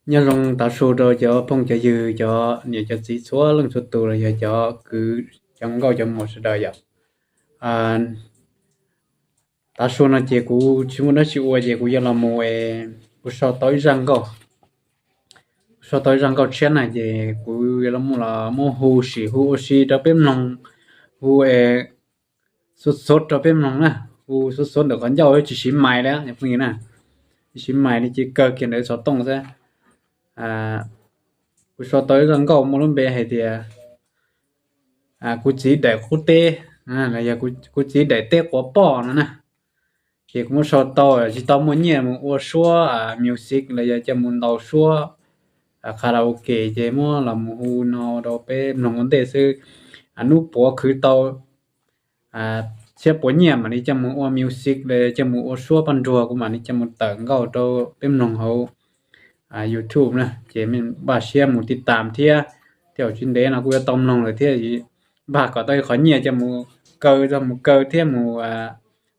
Nyob zoo tav su rau cov phooj cov ywg, cov niam cov txiv txhua leej txhua tus los yog cov kwv cov nkauj cov muam sawv daws yom. Tav su no ces kuv tsis muaj dab tsi ua ces kuv yuav los mus, kuv sau tau ib zaj nkauj, sau tau ib zaj nkauj tshiab na ces kuv yuav los mus los muab hu sim hu ua si rau peb mloog, hu xuv xuv rau peb mloog na, hu xuv xuv ntawm qhov ncauj tsis siv mais li na, tsis siv mais li ces kaw kiag ntawm xov tooj xwb. Kuv sau tau ib zaj nkauj muaj lub npe hais tias kuv txiv daim qub teb, los yog kuv txiv daim teb quav poj no na. Ces kuv muab sau tau, tsis tau muaj nyiaj mus ua suab music los yog coj mus ntaus suab karaoke ces muab los mus hu no rau peb mloog ua ntej xwb. Hnub puav khwv tau txhiab puav nyiaj mam li coj mus ua music los coj mus ua suab paj nruag, kuv mam li coj mus tawm nkauj rau peb mloog hauv YouTube na. Ces npaj siab mus tij tam thiab, thiab tsis ntev no kuj yuav tau mloog lawm thiab, npaj kom tau ib qhov nyiaj coj mus kaw, coj mus kaw thiab mus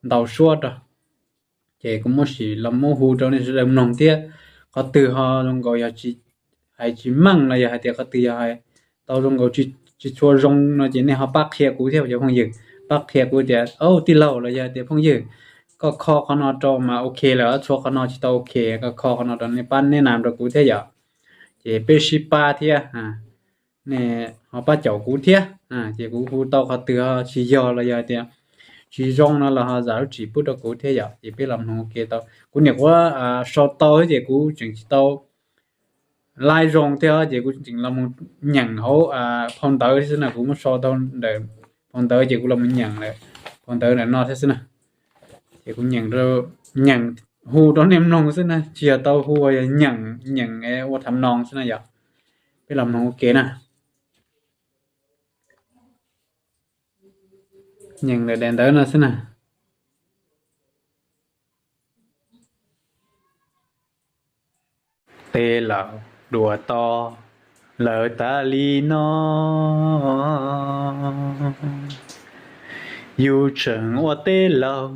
ntaus suab rau. Ces kuv muab sim los muab hu rau nej sawv daws mloog thiab. Qhov twg ho zoo nkaus yog hais tsis meej los yog hais tias qhov twg yog hais tau zoo nkaus tsis tshua zoo no ces nej ho pab qhia kuv thiab cov phooj ywg. Pab qhia kuv tias, Au tij laug, los yog tias phooj ywg, koj kho qhov no rau mas ok lawm, tshuav qhov no tsis tau ok, koj kho qhov no rau, nej pab neb nam rau kuv thiab yom. Ces peb sib pab thiab, nej ho pab caum kuv thiab. Ces kuv hu tau qhov twg tsis yog los yog tias tsis zoo no los ho zam lub txim pub rau kuv thiab yom. Ces peb los mloog ua ke tau. Kuv niam kuv sau tau ces kuv tseem tsis tau laib zoo thiab ces kuv tseem los mus nyeem hauv phau ntawv thiab xwb na, kuv muab sau tau ntawm phau ntawv ces kuv los mus nyeem lawm phau ntawv ntawm no thiab xwb na. Ces kuv nyeem, nyeem hu rau nej mloog xwb na, tsis yog tau hu, yog nyeem, nyeem ua tham noos xwb na yom. Peb los mloog ua ke na. Nyeem ntawm daim ntawv no xwb na. Tej laus dua to lawm tas li no, yus tseem ua tej laus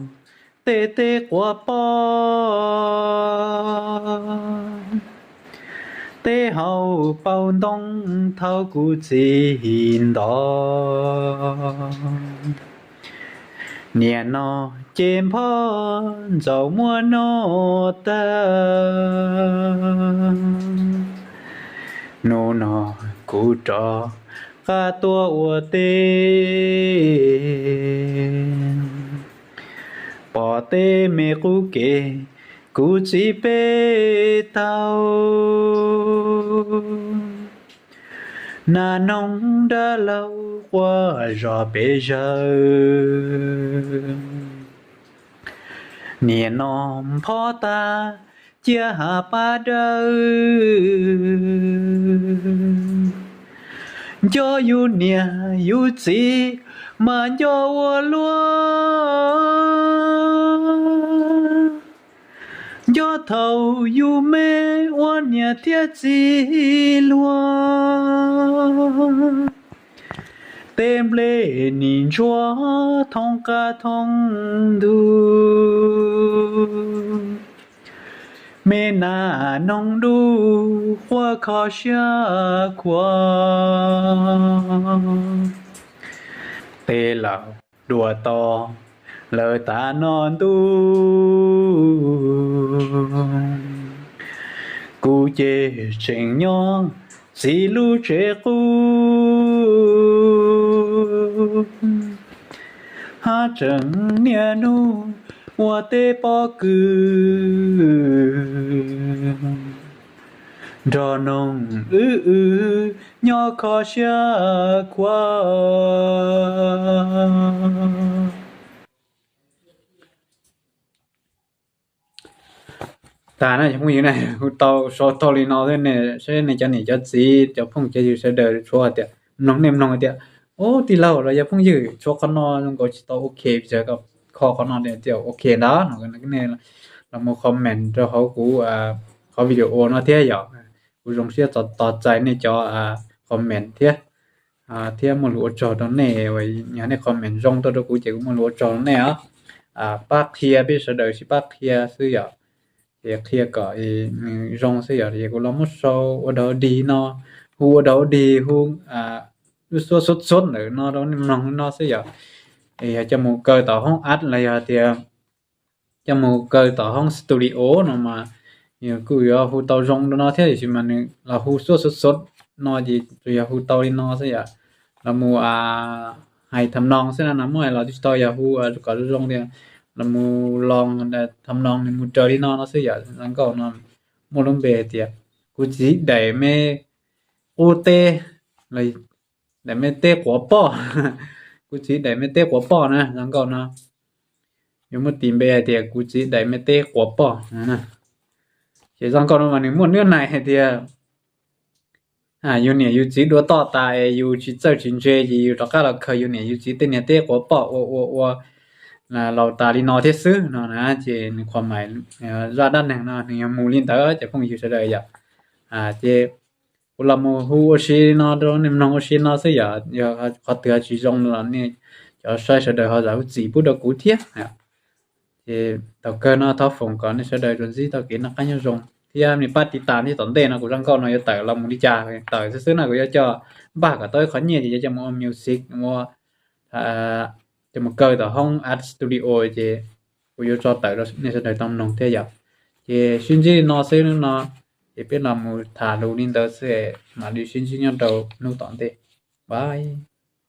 tej teb quav poj, teb hau paub ntoo thaum kuv txiv nto. Niaj no ces npho ntxaus muab noj tag, hnub no kuv rov qab tuaj ua teb, pom tej me qub kev kuv txiv peb taug. Nas noog dab laug quaj zom pes zawg, niaj no npho tag cia hav pab dawb. Nco yus niam yus txiv mas nco ua luaj, nco thaum yus me ua niam thiab txiv luag. Tej nplej nim ntsuab thoob qab thoob ntug, me nas noog dub quaj kho siab khuav. Tej laus dua to lawm tas no ntuj, kuv ces tseem nyob txiv lub tsev qub, hab tseem niaj hnub ua teb pob kws, nrog noog wb wb nyob kho siab khuav. Tag na cov phooj ywg na, kuv tau sau tau li no thiab ne, saib nej cov niam cov txiv cov phooj cov ywg sawv daws tshuav hais tias mloog, nej mloog hais tias, Ub, tij laug los yog phooj ywg, tshuav qhov no zoo nkaus tsis tau ok, kho qhov no thiaj ok ntag no, nej los mus comment rau hauv kuv qhov video no thiab yom. Kuv zoo siab tos txais nej cov comment thiab, thiab muaj lus ua tsaug rau nej, yog nej comment zoo tuaj rau kuv ces kuv muaj lus ua tsaug rau nej os. Pab qhia, peb sawv daws sib pab qhia xwb yom. Ces qhia kom nws zoo xwb yom. Ces kuv los muab sau ua dog ua dig no, hu ua dog ua dig, hu lub xuab xuab xuab ntawm no rau nej mloog no xwb yom. Yog coj mus kaw tom hoob app los yog tias coj mus kaw tom hoob studio no mas nws kuj yuav hu tau zoo rau no thiab, tiam sis mas nws los hu xuab xuab xuab no ces tsuas yog hu tau li no xwb yom. Los mus hais tham noos xwb na, no muaj los twb tsis tau, yog hu kom zoo zoo tias los mus los tham noos nws mus raws li no no xwb yom. Zoo nkauj no muaj lub npe hais tias kuv txiv daim me qub teb, daim me teb quav poj. Kuv txiv daim me teb quav poj na, zoo nkauj no. Yuav muab tis npe hais tias kuv txiv daim me teb quav poj. Ces zoo nkauj no mas nws muaj nws hais tias yus niam yus txiv dua toj tas es yus tsis txawj tsis ntse ces yus rov qab los khaws yus niam yus txiv tej niag teb quav poj ua ua ua laus tas li no thiab xwb no na. Ces nws qhuas mais zaj dab neeg no nws yog mus li ntawd cov phooj ywg sawv daws yom. Ces kuv los mus hu ua si no rau nej mloog ua si no xwb yom. Yog qhov twg tsis zoo los nej cov saib sawv daws ho zam lub txim pub rau kuv thiab. Ces thaum kawg no thov foom kom nej sawv daws tsuas ntsib tau kev noj qab nyob zoo thiab nej pab tiv tas thiab, tom ntej no kuv zaj nkauj no yuav tawm los mus li cas, tawm xwb xwb no kuv yuav coj npaj kom tau ib qhov nyiaj ces yuav coj mus ua music, ua coj mus kaw tom hoob app studio ces kuv yuav tso tawm rau nej sawv daws tau mloog thiab yom. Ces sib ntsib li no xwb hnub no, ces peb los mus tham lus li ntawd xwb, mam li sib ntsib nyob rau hnub tom ntej. Bye.